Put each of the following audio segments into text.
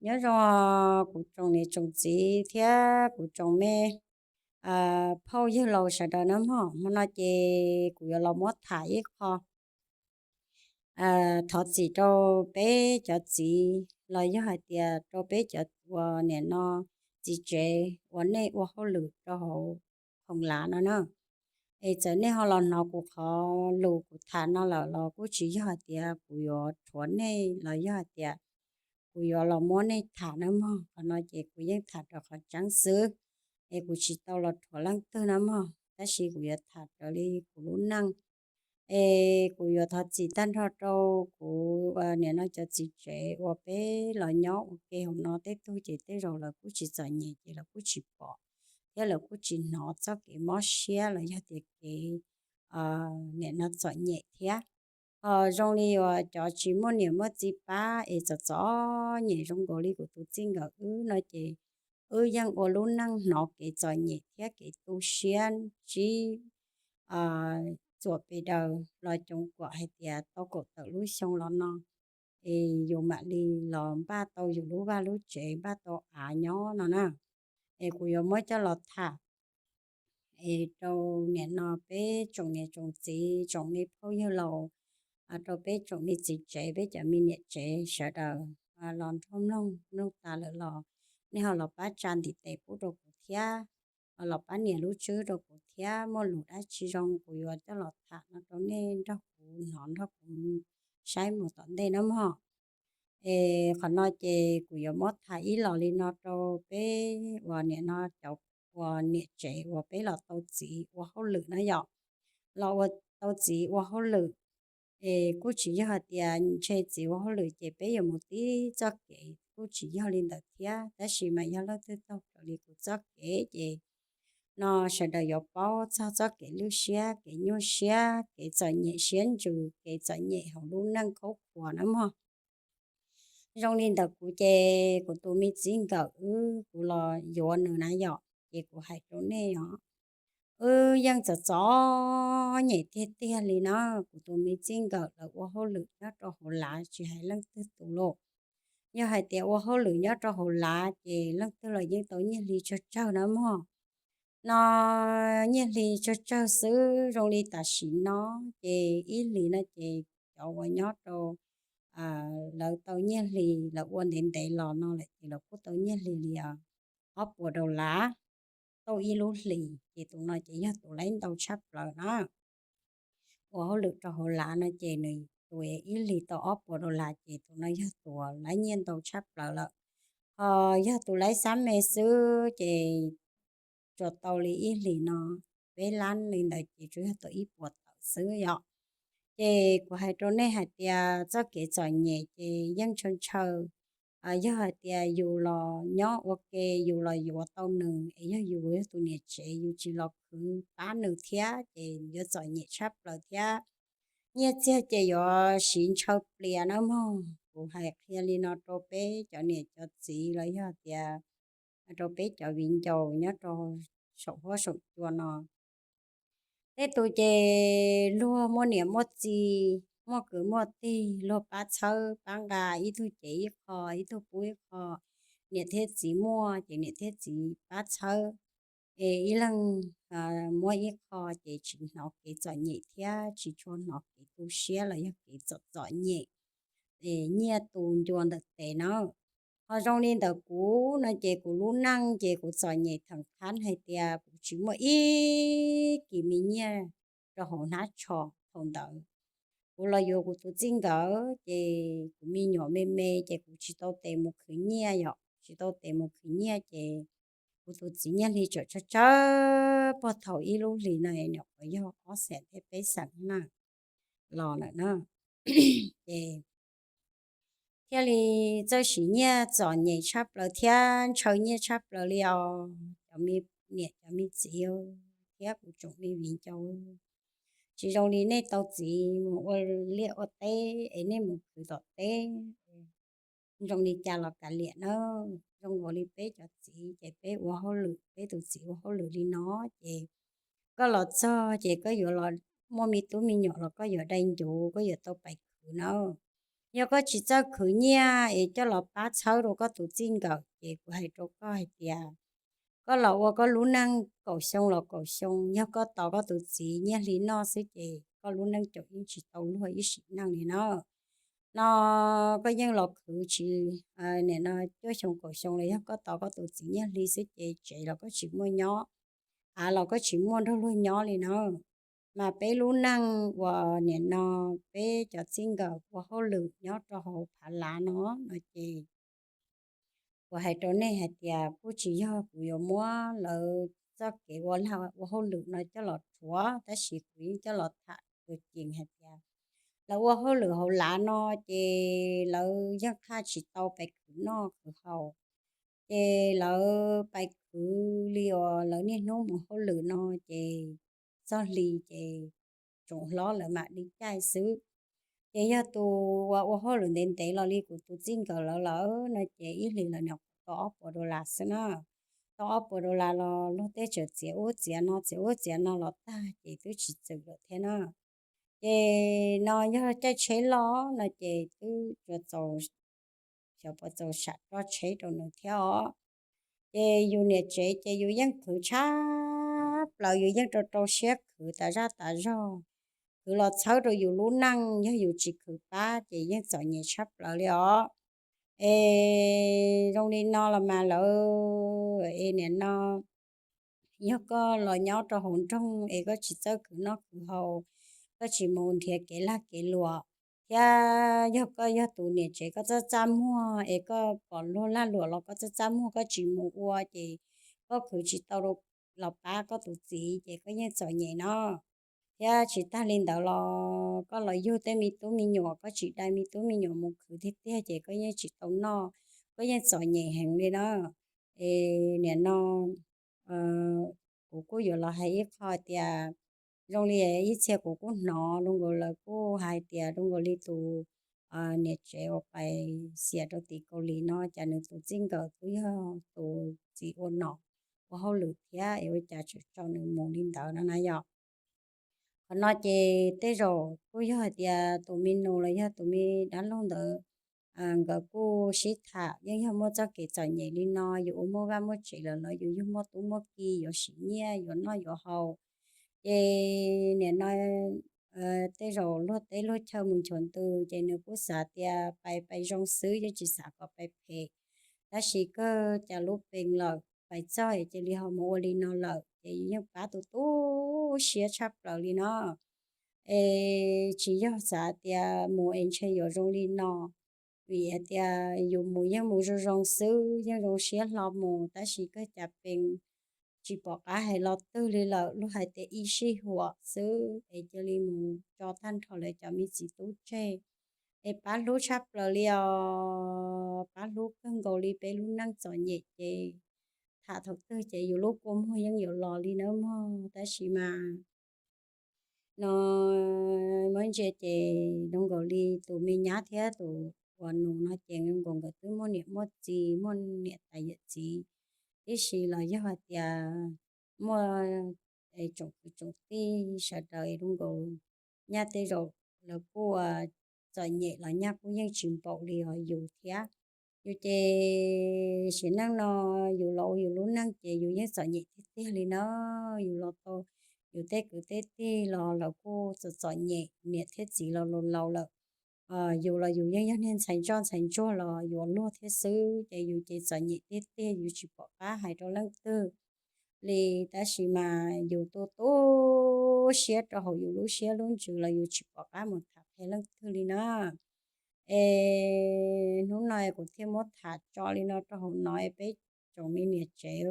Nyob zoo kuv tsoom niam tsoom txiv thiab kuv tsoom me phauj yawg laus sawv daws na mog. Hmo no ces kuv yuav los muab tham ib qho thov txim rau peb cov txiv los yog hais tias rau peb cov uas nim no txiv tsev uas nej ua hauj lwm rau hauv khoom lav no na. Es txawm nej ho los hnov kuv qhov lus kuv tham no lawm los kuj tsis yog hais tias kuv yuav rhuav nej los yog hais tias kuv yuav los muab nej tham na mog. Qhov no ces kuv yeej tham raws qhov tseeb xwb, es kuv tsis tau los rhuav leej twg na mog, tab sis kuv yuav tham raws li kuv lub neej. Es kuv yuav thov txim tag nrho rau kuv nim no cov txiv tsev uas peb los nyob ua ke hauv no, tej tug ces tej zaum lawv kuj tsis txom nyem ces lawv kuj tsis pom thiab lawv kuj tsis hnov txoj kev mob siab los yog tias kev nim no txom nyem thiab. Ho zoo li uas cov tsis muaj niam muaj txiv pab es txom txom nyem zoo nkaus li kuv tus txij nkawm wb no ces wb yeej ua lub neej hnov kev txom nyem thiab kev tu siab sib txuam pes daws los coov kom hais tias tau kaum tawm lub xyoo los no es yus mam li los npaj tau yus lub vaj lub tsev, npaj tau av nyob no na. Es kuv yuav muab coj los tham es rau nim no peb tsoom niam tsoom txiv, tsoom me phauj yawg laus, rau peb tsoom me txiv tsev, peb cov me niam tsev sawv daws los nrog mloog, mloog tas lawm los nej ho los pab tsa ntiv tes pub rau kuv thiab, los pab nias lub tswb rau kuv thiab. Muaj lus dab tsi zoo kuv yuav coj los tham no rau nej nrog kuv hnov nrog kuv saib mus tom ntej na mog. Es qhov no ces kuv yuav muab tham ib los li no rau peb uas nim no cov uas niam tsev uas peb los tau txiv ua hauj lwm na yom. Los ua tau txiv ua hauj lwm es kuj tsis yog hais tias ntshe txiv ua hauj lwm ces peb yuav mus tib txoj kev, kuj tsis yog li ntawd thiab, tab sis mas yog leej twg taug raws li kuv txoj kev ces no sawv daws yuav paub txog txoj kev lwj siab, kev nyuaj siab, kev txom nyem siab ntsws, kev txom nyem hauv lub neej khaub khuav na mog. Zoo li ntawm kuv ces kuv tus me txij nkawm wb, kuv los yuav nws na yom, ces kuv hais rau nej os, wb yeej txom txom nyem tiag tiag li na. Kuv tus me txij nkawm lawv ua hauj lwm nyob rau hauv lav tsis hais leej twg tus lauj. Yog hais tias ua hauj lwm nyob rau hauv lav ces leej twg los yeej tau nyiaj hli tsawg tsawg na mog. No nyiaj hli tsawg tsawg xwb, zoo li tam sim no ces ib hlis no ces cov uas nyob rau lawv tau nyiaj hli, lawv ua ntev ntev los no lawm ces lawv kuj tau nyiaj hli li ob puas dollar tauj ib lub hlis, ces tus no ces yog tus laib ntau tshaj plaws na. Ua hauj lwm rau hauv lav no ces nws tus ib hlis tau ob puas dollar ces tus no yog tus laib nyiaj ntau tshaj plaws lawm. Ho yog tus laib xab me xwb ces tsuas tau li ib hlis no peb lab li ntawd ces tsuas yog tau ib puas tawm xwb yom. Ces kuv hais rau nej hais tias txoj kev txom nyem ces yeej ntshaw ntshaw. Yog hais tias yus los nyob ua ke, yus los yuav tau nws, es yog yus yog tus niam tsev yus tsis los khwv pab nws thiab ces yuav txom nyem tshaj plaws thiab. Nyiaj txiag ces yuav siv ntshaw plias na mog. Kuv hais qhia li no rau peb cov niam cov txiv los yog tias rau peb cov viv ncaus nyob rau saum huab saum cua no. Tej tus ces luag muaj niam muaj txiv, muaj kwv muaj tij, luag pab txhawb pab nqa, ib tug cev ib qho, ib tug pub ib qho. Niam thiab txiv muaj ces niam thiab txiv pab txhawb, es ib leeg muab ib qho ces tsis hnov kev txom nyem thiab tsis tshua hnov kev tu siab los yog kev txom txom nyem, es nyiaj tu ncua ntawm tes na. Ho zoo li ntawm kuv no ces kuv lub neej ces kuv txom nyem theem qhab hais tias kuv tsis muaj ib kis me nyiaj rau hauv hnab tsho thaum ntawd. Kuv los yuav kuv tus txij nkawm ces kuv me nyuam me me ces kuv tsis tau tes mus khwv nyiaj yom, tsis tau tes mus khwv nyiaj ces kuv tus txiv nyiaj hli tseem tsawg tsawg puag thaum ib lub hlis no nyuam qhuav yog ob xees thiab peb xees na los lawm na. Ces thiaj li txawj siv nyiaj txom nyem tshaj plaws thiab ntshaw nyiaj tshaj plaws li os cov me niam cov me txiv thiab kuv tsoom me viv ncaus. Tsis zoo li nej tau txiv mus ua liaj ua teb es nej mus khwv tom teb, zoo li cas los kav liam na. Zoo nkaus li peb cov txiv ces peb ua hauj lwm, peb tus txiv ua hauj lwm li no ces koj los txog ces koj yuav los muaj me tub me nyuam los koj yuav dai ncuv, koj yuav tau pais khwv na. Yog koj tsis txawj khwv nyiaj es coj los pab txhawb rau koj tus txij nkawm ces kuv hais rau koj hais tias koj los ua koj lub neej kaum xyoo los kaum xyoo, yog koj tos koj tus txiv nyiaj hli noj xwb ces koj lub neej caum yeej tsis tau luag ib sim neej li na. No koj yeej los khwv tsis, nim no cuaj xyoo kaum xyoo los yog koj tos koj tus txiv nyiaj hli xwb ces tsev los koj tsis muaj nyob, av los koj tsis muaj nrog luag nyob li na. Mas peb lub neej uas nim no peb cov txij nkawm ua hauj lwm nyob rau hauv phav lav no, no ces kuv hais rau nej hais tias kuj tsis yog kuv yuav muab lawv txoj kev ua lag ua hauj lwm no coj los rhuav, tab sis kuv yeej coj los tham tus cees hais tias lawv ua hauj lwm hauv lav no ces lawv yeej qhaj tsis tau pais khwv noj khwv haus, ces lawv pais khwv li uas lawv niaj hnub mus hauj lwm no ces txog hli ces tsoom hlob lawv mam li caij xwb. Ces yog tus uas ua hauj lwm ntev ntev los li kuv tus txij nkawm lawv lawm no ces ib hlis lawv nyuam qhuav tau ob puas dollar xwb na. Tau ob puas dollar los luag tej tseem txiav ub txiav no txiav ub txiav no los tag ces twb tsis txwm lawm thiab na. Ces no yog caij tsheb los no ces twb tsuas txaus, xyov puas txaus sam roj tsheb rau nws thiab os. Ces yus niam tsev ces yus yeej khwv tshaj plaws, yus yeej rau rau siab khwv tas zaj tas zog, khwv los txhawb rau yus lub neej, yog yus tsis khwv pab ces yeej txom nyem tshaj plaws li os. Es zoo li no los mas lawv es nim no yog koj los nyob rau hauv nroog es koj tsis txawj khwv noj khwv haus, koj tsis mus nrhiav kev lag kev luam, thiab yog koj yog tus niam tsev koj txaj txaj muag es koj pom luag lag luam los koj txaj txaj muag koj tsis mus ua ces koj khwv tsis tau los pab koj tus txiv ces koj yeej txom nyem no. Thiab tsis tag li ntawd los koj los yug tej me tub me nyuam, koj tsis dai me tub me nyuam mus khwv tiag tiag ces koj yeej tsis tau noj, koj yeej txom nyem heev li na. Es nim no kuv kuj yuav los hais ib qho tias zoo li ib txhia kuv kuj hnov zoo nkaus lawv kuj hais tias zoo nkaus li tus niam tsev uas pais xiam rau tim Kaus Lim no cas nws tus txij nkawm kuj yog tus txiv ua nom ua hauj lwm thiab es ua cas tseem tso nws mus li ntawd no na yom. Qhov no ces tej zaum kuj yog hais tias tus me nus los yog tus me dab laug ntawd nkawd kuj sib tham yeej yog muaj txoj kev txom nyem li no, yus ua muaj vaj muaj tsev lawm los yus yug muaj tub muaj ki yuav sim nyiaj yuav noj yuav haus. Ces nim no tej zaum luag teb luag chaw mus nchuav ntws ces nws kuj xav tias pais pais zoo xwb yeej tsis xav kom pais phem. Tab sis kawg cas lub pees lawm pais txog es cia li ho mus ua li no lawm ces yus yeej pab tu tu siab tshaj plaws li no. Es tsis yog xav tias mus es ntshe yuav zoo li no, vim hais tias yus mus yeej mus zoo zoo xwb yeej zoo siab hlo mus tab sis kawg cas pees tsis pom qab hais lo twg li lawm, luag hais tias ib sij huam xwb es cia li mus tso tag nrho lawv cov me txiv tub tseg. Es pab hlub tshaj plaws li os, pab hlub kawg nkaus li peb lub neej txom nyem ces tham thaum twg ces yus lub kua muag yeej yuav los li nawb mog, tab sis mas no muab ntsia ces zoo nkaus li tus me nyab thiab tus uas nus no ces zoo nkaus nkawd twb muaj niam muaj txiv muaj niam tais yawm txiv tib si los yog hais tias muaj tsoom kwv tsoom tij sawv daws zoo nkaus nyaj tej zaum lawv kuj txom nyem los nyaj kuj yeej tsis npaum li os yus thiab. Yus ces sim neej no yus los ua yus lub neej ces yus yeej txom nyem tiag tiag li na. Yus los tau yus tej kwv tej tij los lawv kuj txom txom nyem, niam thiab txiv los laus laus lawm. Yus los yus yeej yog niag ntxhais ntsoj ntxhais ntsuag los yuav luag thiab xwb ces yus ces txom nyem tiag tiag yus tsis pom qab hais rau leej twg li. Tab sis mas yus tu tu siab rau hauv yus lub siab lub ntsws los yus tsis pom qab mus tham qhia leej twg li na. Es hnub no kuv thiaj muab tham tso li no rau hauv no es peb tsoom me niam tsev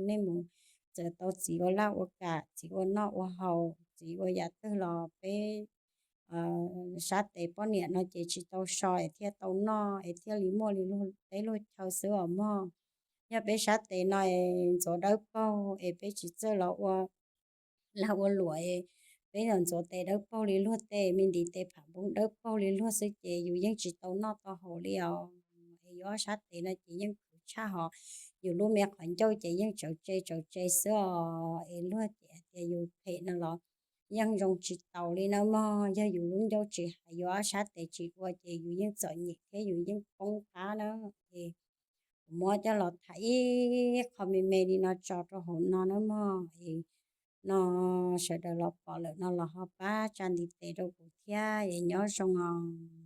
nej mus txawm tau txiv ua laj ua kam, txiv ua noj ua haus, txiv ua yam twg los peb sab tes poj niam no ces tsis tau so es thiaj tau noj es thiaj li muaj li luag teb luag chaw xwb os mog. Yog peb sab tes no es ntxuav dawb paug es peb tsis txawj los ua lag ua luam es peb los ntxuav tes dawb paug li luag, tej me ntiv tes pham npoo dawb paug li luag xwb ces yus yeej tsis tau noj tau haus li os. Es yus ob sab tes no ces yeej khwv tshaj hos yus lub me qhov ncauj ces yeej tsawv tse tsawv tse xwb os. Es luag ces hais tias yus phem no los yeej zoo tsis taus li nawb mog. Yog yus lub ncauj tsis hais, yus ob sab tes tsis ua ces yus yeej txom nyem thiab yus yeej poob qab na. Es kuv muab coj los tham ib qho me me li no tso rau hauv no nawb mog. Es no sawv daws los pom lawm no los ho pab tsa ntiv tes rau kuv thiab es nyob zoo os.